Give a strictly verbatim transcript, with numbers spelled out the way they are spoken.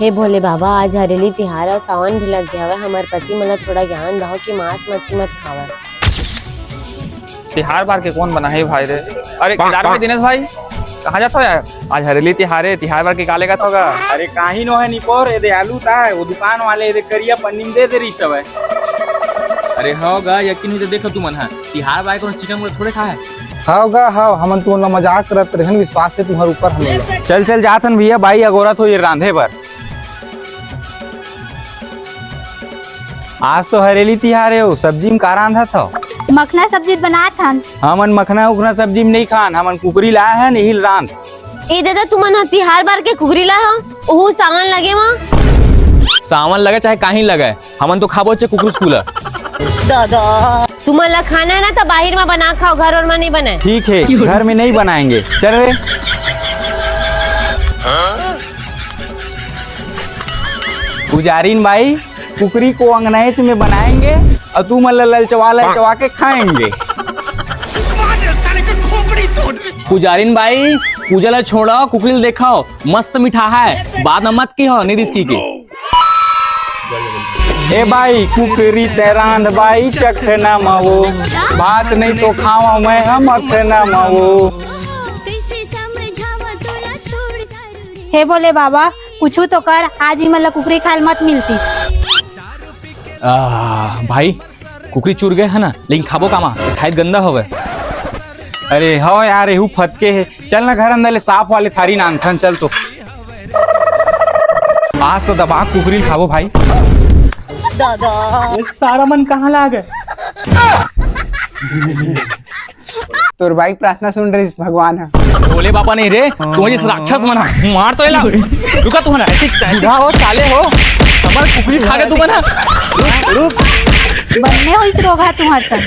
हे भोले बाबा, आज हरेली तिहार अउ सावन भी लग गया हवय। हमर पति मन ला थोड़ा ज्ञान दहो कि मांस मच्छी मत खावय। तिहार बार के कोन बना हे भाई रे? अरे, का रे दिनेश भाई, कहाँ जात हो यार? आज हरेली तिहार हे, तिहार बार के का लेगत होगा? अरे, काही नो हे निपोर, एदे आलू ता, वो दुकान वाले एदे करिया पन्नी में दे दे रही सब है। अरे, हो गा, यकीन हुई तो देखो तुमन हा, तिहार बार कोनो चिकन मुर्गा थोड़े खा है। हव गा, हव, हमन तुमन ला मजाक करत रहेन, विश्वास हे तुम्हर ऊपर हमन ला। चल, चल, जात हन भैया, बाई अगोरत हो ये रांधे बर। आज तो हरेली तिहार हे, ओ सब्जी में का रांधत हव? मखना सब्जी बनात हन। हमन मखना उखना सब्जी में नहीं खान, हमन कुकरी लाए हन, यही रांध। ए दादा, तुमन ह तिहार बार के कुकरी ला हो, ओहू सावन लगे मा। सावन लगे चाहे काहीं लगे, हमन तो खाबो चे कुकरूस कुला। दादा। तुमन ला खाना है ना, तो बाहिर मा बना खाओ, घर और मा नहीं बने। ठीक है, घर में नहीं बनाएंगे। चल रे। पुजारिन बाई, कुकरी को अंगनैच में बनाएंगे और तुमन ला ललचवा ललचवा के खाएंगे। पुजारिन बाई, पूजा ला छोड़ो, कुकरी ला देखाओ, मस्त मिठा है, बाद में मत की हो, नहीं रिस्की की। ए बाई, कुकरी ते रांध बाई, चखना मावो, भात नहीं तो खावा मैं हम अखना मावो। हे भोले बाबा, कुछु तो कर, आज ही मन ला कुकरी खाए ल मत मिलती। आ, भाई, कुकरी चुर गए है ना, लेकिन खाबो कामा, खाए गंदा होवे। अरे हो यार, एहू फतके है। चल ना घर अंदर ले साफ वाले थारी नानथन, चल तो। आज तो दबा कुकरी खाबो भाई। दादा। ये सारा मन कहाँ ला गए? तोर बाइक प्रार्थना सुन रही भगवान है। भोले बाबा नहीं रे, तुम्हें जिस राक्षस मना मार तो एला। रुका तू ना, ऐसी ऐसी बूढ़ा हो, साले हो, हमारे कुकरी खा के तू मना। रुक, रुक। बनने हो इस रोगा तुम्हारे साथ।